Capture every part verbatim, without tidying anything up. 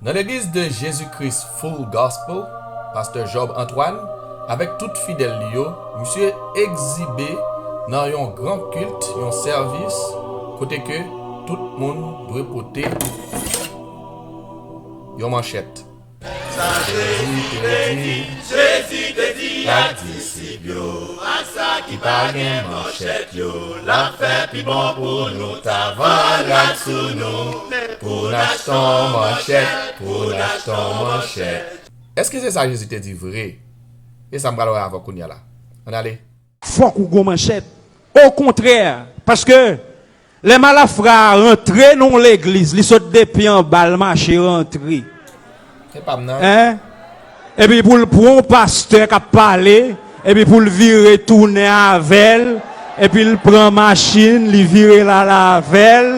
Nan legliz de Jezi Kris Full Gospel, Pastè Job Antoine, avèk tout fidèl li yo, misye egzibe nan yon gran kilt, yon sèvis, kote ke tout moun dwe pote yon manchèt. Sa Jezi te di, Jezi te di ak disip yo, ak sa ki pa gen manchèt yo, l ap fè pi bon pou nou, ta vann rad sou nou, pou n achte yon manchèt, pou n achte yon manchèt. Èske se sa Jezi te di vre? E sa m pral wè avè w kounye a la. Ann ale. Fòk ou gon manchèt. Okontrè, paske lè malafra a rantre nan yon legliz, li sot depi anba, l mache rantre. Se pa m nan. Hein? Epi pou l pran yon pastè k ap pale, epi pou l vire tounen avè l, epi l pran machin, li vire l ale avè l.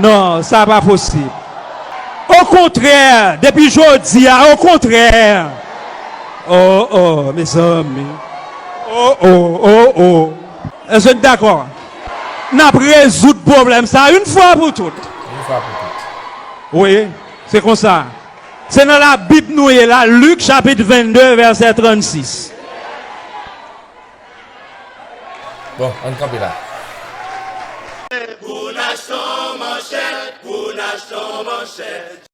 Non, sa pa posib. Okontrè, depi jodi a, okontrè. Oh, oh, mezanmi. Oh, oh, oh, oh. Èske n dakò? N ap rezoud pwoblèm sa a yon fwa pou tout. Yon fwa pou tout. Wi, se konsa. Se nan Labib nou ye la, Lik chapit vennde, vèsè trannsis. Bon, ann kanpe la. Pou n achte yon manchèt, pou n achte yon manchèt.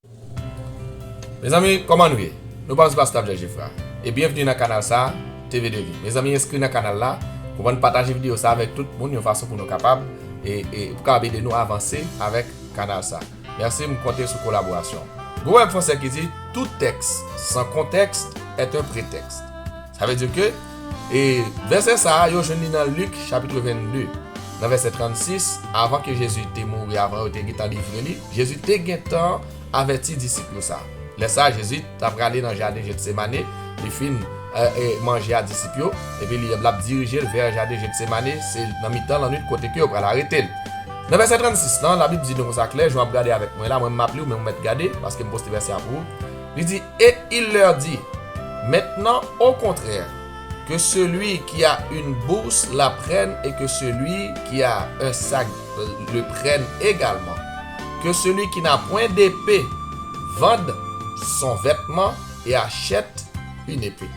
Mezanmi, kòman nou ye? Nou pa sou pastè Abdel Jeffra. E byenvni nan kanal sa, T V de Vie. Mezanmi, enskri nan kanal la, konprann pataje videyo sa avèk tout moun yon fason pou nou kapab, e, e pou kapab ede nou avanse avèk kanal sa. Mèsi, m konte sou kolaborasyon. Gen yon pwovèb fransè ki di, tout texte sans contexte est un prétexte. Sa vle di ke, e, vèsè sa a, yo jwenn li nan Lik, chapit vennde, nan vèsè trannsis, avan ke Jezi te mouri, avan yo te gentan livre li, Jezi te gentan avèti disip yo sa. Lè sa a, Jezi t ap prale nan jaden Jetsemane, li fin, e, e, manje a disip yo, epi li, l ap dirije l vè jaden Jetsemane, se nan mitan lannwit kote ke yo pral arete l. Nan vèsè trannsis lan, Labib di nou konsa klè, jan w ap gade avèk mwen la, mwen m ap li, ou menm ou mèt gade, paske m poste vèsè a pou ou. Li di, Et il leur dit, maintenant, au contraire, que celui qui a une bourse la prenne et que celui qui a un sac le prenne également. Que celui qui n'a point d'épée vende son vêtement et achète une épée.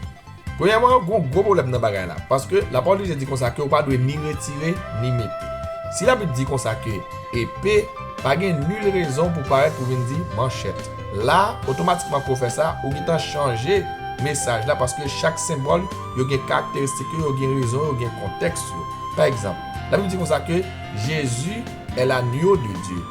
Premyèman, gon gwo pwoblèm nan bagay la, paske lapawòl de Dye di konsa ke ou pa dwe ni retire, ni mete. Si Labib di konsa ke epe, pa gen nil rezon pou parèt pou vin di manchèt. La, otomatikman ke w fè sa, ou gentan chanje mesaj la, paske chak senbòl, yo gen karakteristik yo, yo gen rezon, yo gen kontèks yo. Pa egzanp, Labib di konsa ke Jésus est l'agneau de Dieu.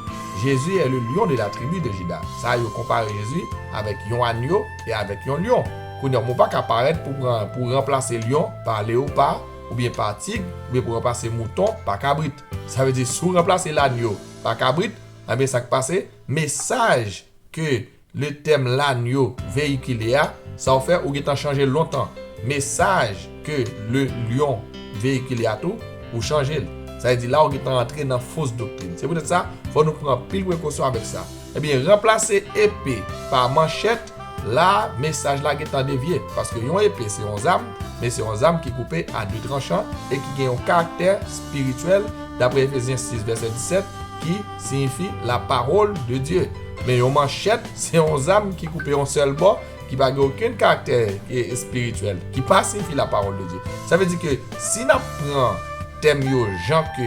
Jésus est le lion de la tribu de Juda. Sa yo konpare Jezi avèk yon anyo e avèk yon lyon. Kounye a, ou pa ka parèt pou pran, pou ranplase lyon pa leopa, oubyen pa tig, oubyen pou ranplase mouton pa kabrit. Sa vle di, si w ranplase lanyo pa kabrit, ebyen, sa k pase, mesaj ke le tèm lanyo veyikile a, sa w fè, ou gentan chanje l lontan. Mesaj ke le lyon veyikile a tou, ou chanje l. Sa vle di, la, ou gentan antre nan fos doktrin. Se poutèt sa, fò nou pran anpil prekosyon avèk sa. Ebyen, ranplase epe pa manchèt, la, mesaj la gentan devye. Paske yon epe, se yon zam, men se yon zam ki koupe a de tranchan e ki gen yon karaktè espirityèl, daprè Efezyen sis, vèsè disèt, ki siyifi la parole de Dieu. Men yon manchèt, se yon zam ki koupe yon sèl bò, ki pa gen okenn karaktè, e, espirityèl, ki pa siyifi la parole de Dieu. Sa vle di ke si n ap pran tèm yo jan ke,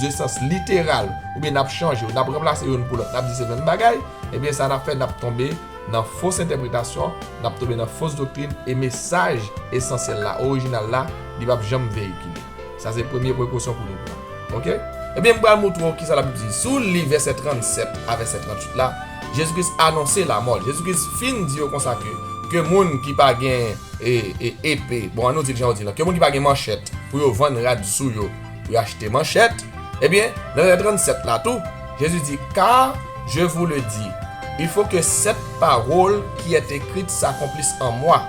de sans literal, oubyen n ap chanje yo, n ap ranplase youn pou lòt, n ap di se menm bagay, ebyen, sa n ap fè, n ap tonbe nan fos entèpretasyon, n ap tonbe nan fos doktrin, e mesaj esansyèl la, orijinal la, li p ap janm veyikile. Sa se premye prekosyon pou nou pran. Oke? Ebyen, m pral montre w kisa Labib di. Si w li vèsè trannsèt a vèsè trannwit la, Jezi Kris anonse lanmò l. Jezi Kris fin di yo konsa ke, ke moun ki pa gen, e, e, epe, bon, an nou di l jan yo di l lan, ke moun ki pa gen manchèt pou yo vann rad sou yo, pou yo achte manchèt, ebyen, nan vèsè trannsèt la tou, Jezi di, Car, je vous le dis, il faut que cette parole qui est écrite s'accomplisse en moi.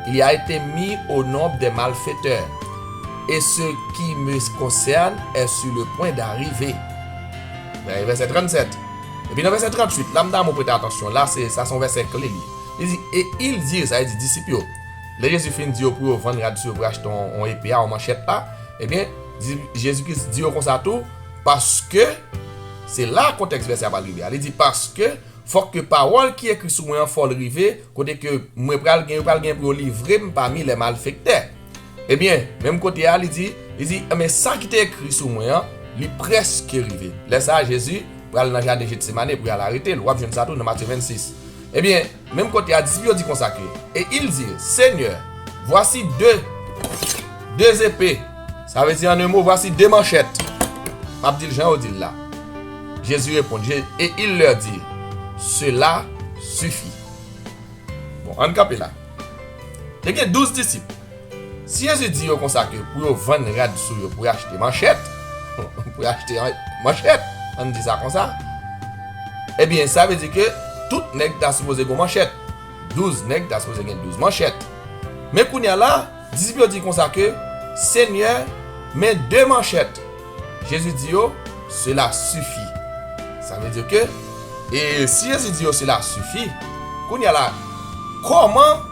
Il a été mis au nombre des malfaiteurs, et ce qui me concerne est sur le point d'arriver. Nan vèsè trannsèt. Epi nan vèsè trannwit, la m ta renmen w prete atansyon, la, se, sa se yon vèsè kle li. Li di, Et ils dirent, sa vle di disip yo. Lè Jezi fin di yo pou yo vann rad sou yo pou yo achte yon, yon epe a, yon manchèt la, ebyen, di, Jezi Kris di yo konsa tou, paske, se la kontèks vèsè a pral rive a. Li di, Paske Fòk ke pawòl ki ekri sou mwen an fò l rive, kote ke mwen pral gen, yo pral gen pou yo livre m pami lè malfektè. Ebyen, menm kote a, li di, li di, men sa ki te ekri sou mwen an, li prèske rive. Lè sa a, Jezi pral nan jaden Jetsemane pou y al arete l. W ap jwenn sa tou nan Matye vennsis. Ebyen, menm kote a, disip yo di konsa ke, et ils dirent, Seigneur, voici deux, deux épées. Sa vle di, en un mot, voici deux manchettes. M ap di l jan yo di l la. Jezi reponn, Je- et il leur dit, Cela suffit. Bon, ann kanpe la. Te gen douz disip. Si Jezi di yo konsa ke pou yo vann rad sou yo pou yo achte manchèt, pou yo achte an- manchèt, ann di sa konsa, ebyen, sa vle di ke tout nèg ta sipoze gen manchèt. Douz nèg ta sipoze gen douz manchèt. Men kounye a la, disip yo di konsa ke, Senyè, men de manchèt. Jezi di yo, Cela suffit. Sa vle di ke, e si Jezi di yo, Cela suffit, kounye a la, kòman,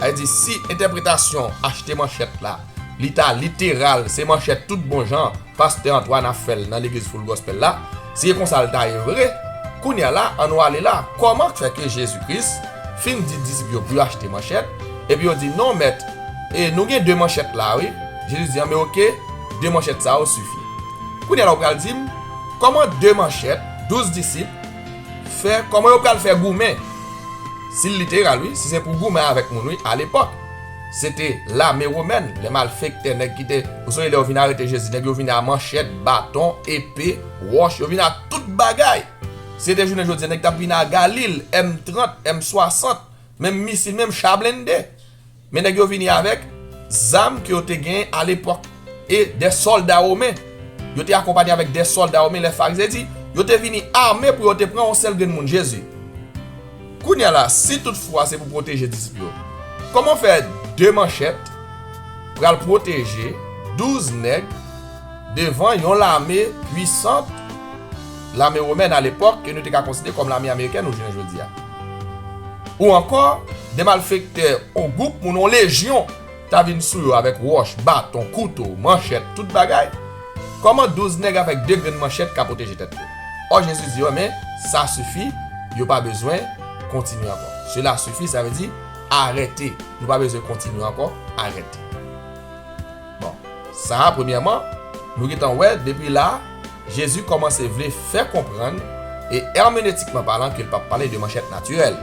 sa vle di, si entèpretasyon achte manchèt la, li ta literal, se manchèt tout bon jan, pastè Antoine ap fè l nan legliz Full Gospel la, si se konsa l ta ye vre, kounye a la, ann nou ale la, kòman fè ke Jezi Kris fin di disip yo pou yo achte manchèt, epi yo di, Non, mèt, e nou gen de manchèt la, wi. Jezi di, Anben, oke, de manchèt sa yo sifi. Kounye a la, ou pral di m, kòman de manchèt, douz disip, fè, kòman yo pral fè goumen? Si l literal, wi, si se pou goumen avèk moun, wi, alepòk, se te lame womèn, lè malfektè, nèg ki te, ou sonje lè yo vin arete Jezi, nèg yo vini a manchèt, baton, epe, wòch, yo vini a tout bagay. Si se te jounen jodi a, nèg t ap vini a galil, M trant, M swasant, menm misil, menm cha blende. Men nèg yo vini avèk zam ke yo te genyen alepòk e de sòlda women. Yo te akonpanye avèk de sòlda women, lè Farize di, yo te vini ame pou yo te pran yon sèl grenn moun, Jezi. Kounye a la, si toutfwa se pou pwoteje disip yo, kòman fè de manchèt pral pwoteje douz nèg devan yon lame pwisant, lame womèn alepòk ke nou te ka konsidere kòm lame amerikèn ou jounen jodi a? Ou ankò, de malfektè, yon gwoup moun, yon lejyon, ta vin sou yo avèk wòch, baton, kouto, manchèt, tout bagay. Kòman douz nèg avèk de grenn manchèt ka pwoteje tèt yo? Ò, Jezi di yo, men, sa sifi, yo pa bezwen kontinye ankò. Cela suffit, sa vle di arete. Nou pa bezwen kontinye ankò, arete. Bon, sa a, premyèman, nou gentan wè, depi la, Jezi kòmanse vle fè konprann, e èmenetikman palan, ke l p ap pale de manchèt natirèl.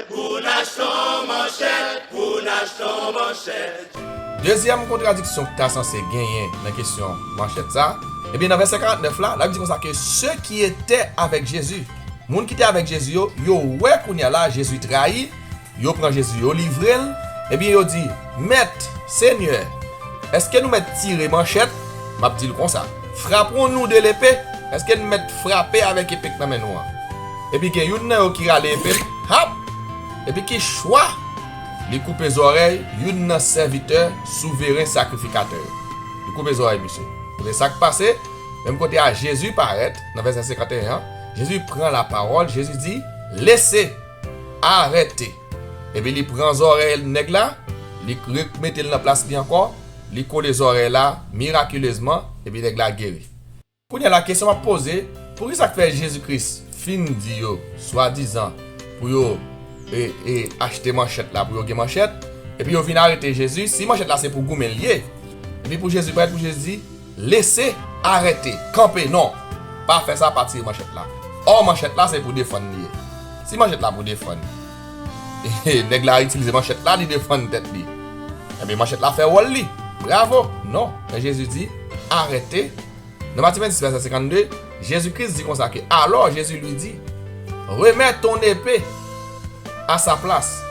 Pou n achte yon manchèt, pou n achte yon manchèt. Dezyèm kontradiksyon k ta sanse genyen nan kesyon manchèt sa, ebyen, nan vèsè karantnèf la, l ap di konsa ke ceux qui étaient avec Jésus, moun ki te avèk Jezi yo, yo wè kounye a la, Jezi trayi, yo pran Jezi, yo livre l, ebyen, yo di, Mèt, Senyè, èske nou mèt tire manchèt? M ap di l konsa, Frappons-nous de l'épée, èske n mèt frape avèk epe k nan men nou an? Epi gen youn nan yo ki rale epe l, hap! Epi ki chwa! Li koupe zòrèy youn nan sèvitè souveren sakrifikatè yo. Li koupe zòrèy misye. Koute sa k pase, menm kote a Jezi parèt, nan vèsè senkanteyen an, Jezi pran lapawòl, Jezi di, Laissez, arrêtez. Epi li pran zòrèy nèg la, li remete l nan plas li ankò, li kole zòrèy la mirakilezman, epi nèg la geri. Kounye a la, kesyon m ap poze, poukisa k fè Jezi Kris fin di yo, swadizan, pou yo, e, e, achte manchèt la, pou yo gen manchèt, epi yo vin arete Jezi, si manchèt la se pou goumen l ye, epi pou Jezi parèt, pou Jezi di, Laissez, arrêtez, kanpe, non, pa fè sa, pa tire manchèt la. Ò, manchèt la se pou defann li ye. Si manchèt la pou defann, nèg la itilize manchèt la, li defann tèt li. Ebyen, manchèt la fè wòl li. Bravo! Non, men Jezi di, Arrêtez, Nan Matye vennsis, vèsè senkannde, Jezi Kris di konsa ke, Alors Jésus lui dit, Remets ton épée à sa place,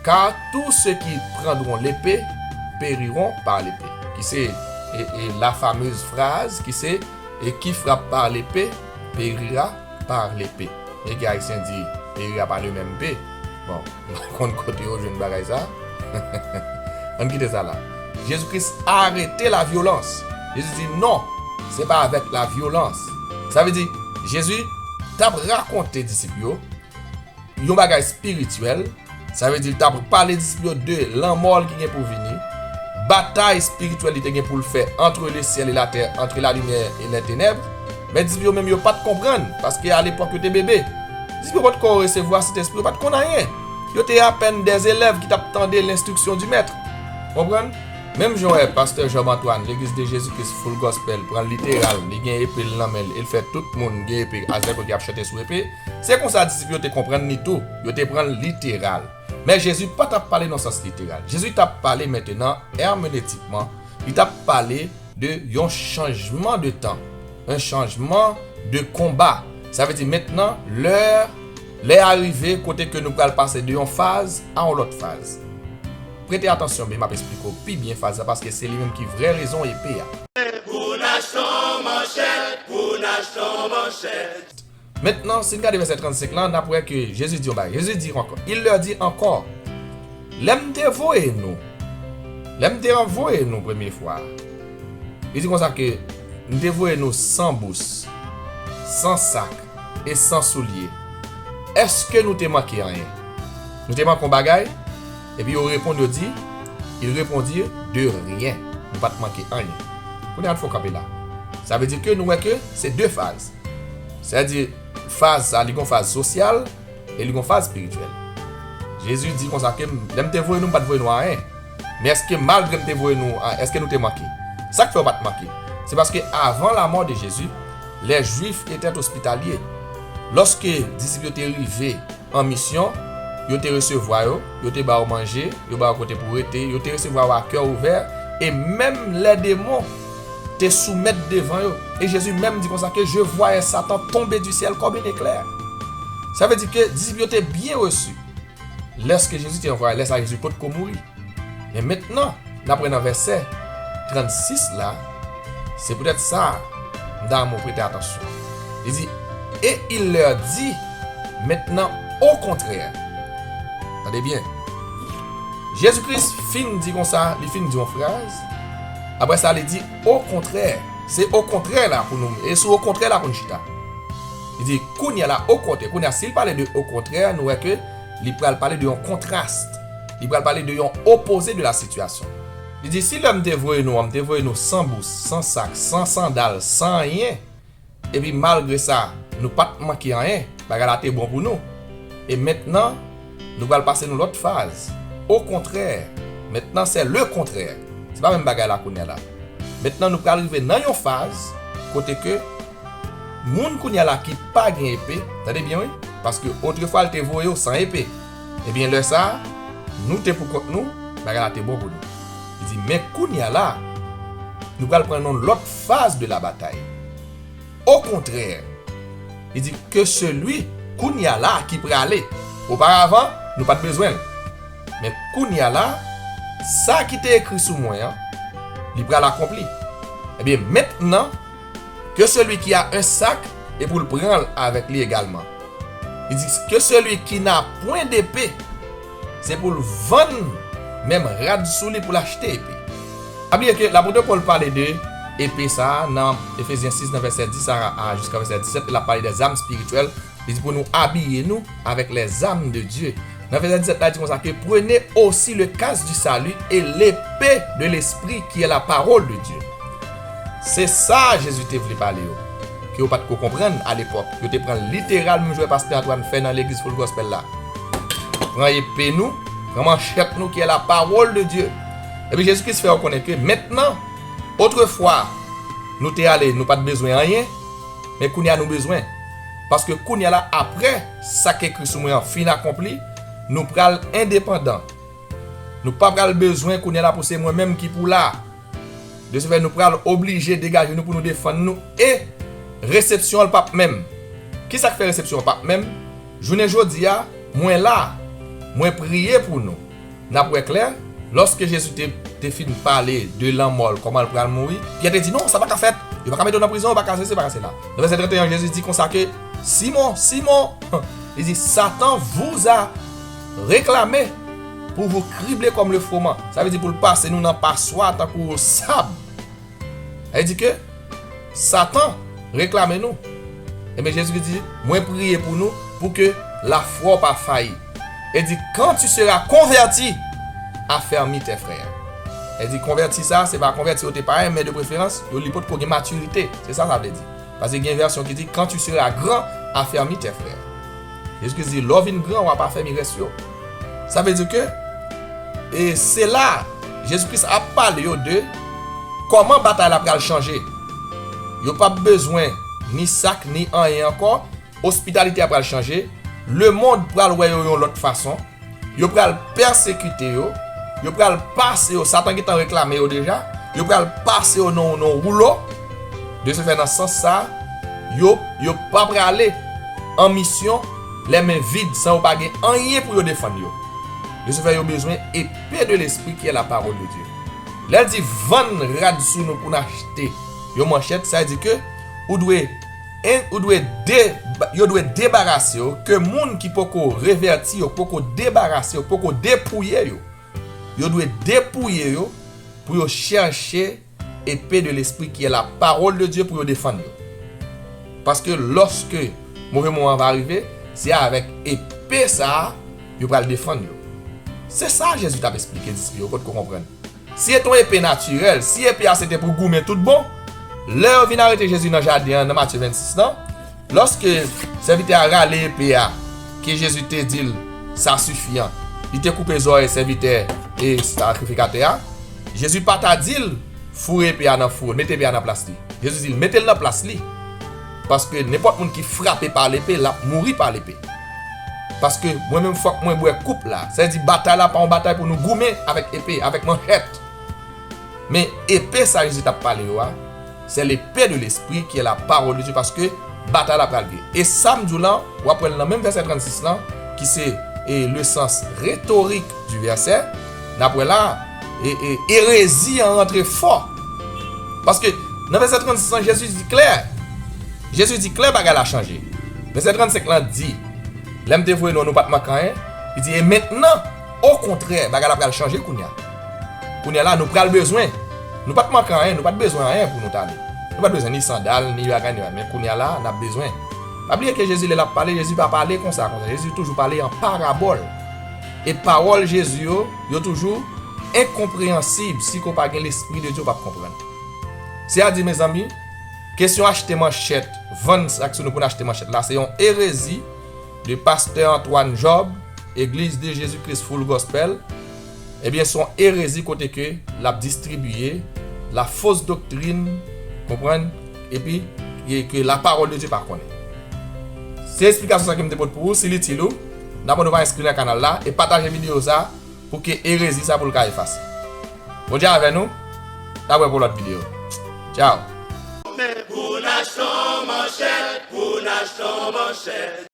car tous ceux qui prendront l'épée périront par l'épée. Ki se, e, e, la fameuse phrase, ki se, Et qui frappe par l'épée périra par l'épée. E ke Ayisyen di, périra par le même P. Bon, m pa konn kote yo jwenn bagay sa. Ann kite sa la. Jezi Kris arete lavyolans. Jezi di, Non, se pa avèk lavyolans. Sa vle di, Jezi t ap rakonte disip yo yon bagay espirityèl. Sa vle di, l t ap pale disip yo de lanmò l ki gen pou vini, batay espirityèl li te gen pou l fè entre le ciel et la terre, entre la lumière et les ténèbres. Men disip yo menm yo pa t konprann, paske alepòk yo te bebe. Disip yo potko resevwa Sentespri, yo pa t konn anyen. Yo te apèn dè elèv ki t ap tande l'instruction du maître. Konprann? Menm jan w wè pastè Job Antoine, Legliz de Jezi Kris Full Gospel, pran l literal, li gen epe l nan men l, e l fè tout moun gen epe, azèk yo ki ap chante sou epe, se konsa disip yo te konprann li tou, yo te pran l literal. Men Jezi pa t ap pale nan sans literal. Jezi t ap pale mentenan èmenetikman, li t ap pale de yon chanjman de tan, un changement de combat. Sa vle di mentnan, lè, lè a rive kote ke nou pral pase de yon faz a yon lòt faz. Prete atansyon byen, m ap esplike w pi byen faz la, paske se li menm ki vrè rezon epe a. Pou n achte yon manchèt, pou n achte yon manchèt. Mentnan, si n gade vèsè trannsenk lan, n ap wè ke Jezi di yon bagay. Jezi di ankò, il leur dit encore, lè m te voye nou, lè m te voye nou premye fwa, li di konsa ke m te voye nou san bous, san sak e san soulye. Èske nou te manke anyen? Nou te manke yon bagay? Epi yo reponn, yo di, ils répondirent, de rien. Nou pa t manke anyen. Kounye a, n fè w kanpe la. Sa vle di ke nou wè ke se de faz. Sa vle di, faz sa, li gon faz sosyal e li gon faz espirityèl. Jezi di konsa ke m, lè m te voye nou, m pa t voye nou anyen. Men èske malgre m te voye nou, a, èske nou te manke? Sa k fè yo pa t manke? Se paske avant la mort de Jésus, les Juifs étaient hospitaliers. Lòske disip yo te rive an misyon, yo te resevwa yo, yo te ba yo manje, yo ba yo kote pou rete, yo te resevwa yo a kè ouvè, e menm lè demon te soumèt devan yo. E Jezi menm di konsa ke je voyais Satan tomber du ciel comme un éclair. Sa vle di ke disip yo te byen resi. Lèske Jezi te yon vwayaj, lè sa Jezi potko mouri. Men mentnan, n ap wè nan vèsè trannsis la, se poutèt sa, m ta renmen w prete atansyon. Li di, et il leur dit, maintenant, au contraire. Tande byen. Jezi Kris fin di konsa, li fin di yon fraz. Apre sa, li di, au contraire. Se au contraire la pou nou, e sou au contraire la pou n chita. Li di, kounye a la, au contraire. Kounye a, si l pale de au contraire, nou wè ke li pral pale de yon kontras. Li pral pale de yon opoze de la sitiyasyon. Li di, si lè m te voye nou an, m te voye nou san bous, san sak, san sandal, san anyen, epi malgre sa, nou pa t manke anyen, bagay la te bon pou nou. E mentnan, nou pral pase nou lòt faz. Au contraire, maintenant c'est le contraire. Se pa menm bagay la kounye a la. Mentnan, nou pral rive nan yon faz kote ke moun kounye a la ki pa gen epe, tande byen wi, paske otrefwa l te voye yo san epe. Ebyen, lè sa a, nou te pou kont nou, bagay la te bon pou nou. Li di, men kounye a la, nou pral pran yon lòt faz de la batay. Au contraire, li di, que celui, kounye a la, ki prale. Oparavan, nou pa t bezwen l. Men kounye a la, sa ki te ekri sou mwen an, li pral akonpli. Ebyen, mentnan, que celui qui a un sac, e pou l pran l avèk li egalman. Li di, que celui qui n'a point d'épée, se pou l vann menm rad sou li pou l achte epe. Pa bliye ke lapot Pòl pale de epe sa a nan Efezyen sis, nan vèsè dis a, a jiska vèsè disèt, l ap pale de zam espirityèl. Li di pou nou abiye nou avec les armes de Dieu. Nan vèsè disèt la, li di konsa ke, prenez aussi le casque du salut et l'épée de l'esprit qui est la parole de Dieu. Se sa Jezi te vle pale yo, ke yo pa t ko konprann alepòk. Yo te pran l literal, menm jan pastè Antoine fè nan legliz Full Gospel la. Pran epe nou, pran manchèt nou, qui est la parole de Dieu. Epi Jezi Kris fè yo konnen ke mentnan, otrefwa, nou te ale, nou pa t bezwen anyen, men kounye a nou bezwen. Paske kounye a la, apre sa k ekri sou mwen an fin akonpli, nou pral endepandan. Nou pa pral bezwen kounye a la pou se mwen menm ki pou la. De ce fait, nou pral oblije degaje nou pou nou defann nou e resepsyon an p ap menm. Kisa k fè resepsyon an p ap menm? Jounen jodi a, mwen la, mwen priye pou nou. N ap wè klè, lòske Jezi te, te fin pale de lanmò l, kòman l pral mouri, Pyè te di, non, sa pa ka fèt. Yo pa ka mete w nan prizon, yo pa ka sesi, yo pa ka sela. Nan vèsè trannteyen, Jezi di konsa ke, Simon, Simon, li di, Satan vous a réclamé pour vous cribler comme le froment. Sa vle di pou l pase nou nan paswa tankou sab. Sa vle di ke Satan reklame nou. Ebyen, Jezi di, mwen priye pou nou, pou ke lafwa w pa fayi. E di, quand tu seras converti, affermis tes frères. E di, konvèti sa, se pa konvèti yo te payen, men de preferans, yo li potko gen matirite. Se sa sa vle di. Paske gen vèsyon ki di, quand tu seras grand, affermis tes frères. Jezi Kris di, lè w vin gran, w a pa fè mirès yo. Sa vle di ke, e se la, Jezi Kris ap pale yo de kòman batay la pral chanje. Yo p ap bezwen ni sak, ni anyen ankò. Ospitalite a pral chanje. Lemonn pral wè yo yon lòt fason. Yo pral pèsekite yo. Yo pral pase yo. Satan gentan reklame yo deja. Yo pral pase yo nan nan woulo. De se fè, nan sans sa, yo, yo pa prale an misyon lè men vid, san yo pa gen anyen pou yo defann yo. De se fè, yo bezwen epe de lespri ki è la pawòl de Dye. Lè l di vann rad sou nou pou n achte yon manchèt, sa vle di ke ou dwe, en, ou dwe de, yo dwe debarase yo, ke moun ki poko revèti yo, poko debarase yo, poko depouye yo, yo dwe depouye yo pou yo chèche epe de lespri ki è la pawòl de Dye pou yo defann yo. Paske lòske move moman va rive, se avèk epe sa a yo pral defann yo. Se sa Jezi t ap esplike disip yo, yo potko konprann. Si se te yon epe natirèl, si epe a se te pou goumen tout bon, lè yo vin arete Jezi nan jaden an, nan Matye vennsis lan, lòske sèvitè a rale epe a, ke Jezi te di l, sa sifi an, li te koupe zòrèy sèvitè e sakrifikatè a, Jezi pa ta di l, foure epe a nan fou, mete epe a nan plas li. Jezi di l, mete l nan plas li. Paske nenpòt moun ki frape pa lepe, l ap mouri pa lepe. Paske mwen menm, fòk mwen bwè koup la. Sa vle di, batay la pa yon batay pou nou goumen avèk epe, avèk manchèt. Men epe sa Jezi t ap pale yo a, c'est l'épée de l'esprit qui est la parole de Dieu, paske batay la pral vire. E sa m di w lan, w ap wè l nan menm vèsè trannsis lan, ki se, e, le sens rhétorique du verset, n ap wè la, e, e, erezi an rantre fò. Paske nan vèsè trannsis lan, Jezi di klè, Jezi di klè bagay la chanje. Vèsè trannsenk lan di, lè m te voye nou, nou pa t manke anyen. Li di, e mentnan, okontrè, bagay la pral chanje kounye a. Kounye a la, nou pral bezwen. Nou pa t manke anyen, nou pa t bezwen anyen pou nou t ale. Nou pa t bezwen ni sandal, ni bagay, ni bagay. Men kounye a la, n ap bezwen. Pa bliye ke Jezi, lè l ap pale, Jezi pa pale konsa, konsa. Jezi toujou pale an parabòl. E pawòl Jezi yo, yo toujou enkonpreyansib. Si ke w pa gen Lespri de Dye, w p ap konprann. Se a di, mezanmi, kesyon achte manchèt, vann sa k sou nou pou n achte manchèt la, se yon erezi de pastè Antoine Job, Église de Jésus-Christ Full Gospel, ebyen, se yon erezi kote ke l ap distribiye la fausse doctrine, konprann, epi ke, ke la parole de Dieu pa konnen. Se esplikasyon sa ke m te pote pou ou, si l itil ou, n ap mande w pa enskri nan kanal la e pataje videyo sa pou ke erezi sa pou l ka efase. Bondye avè nou, n ap wè pou lòt videyo. Tchao! Pou n achte yon manchèt, pou n achte yon manchèt.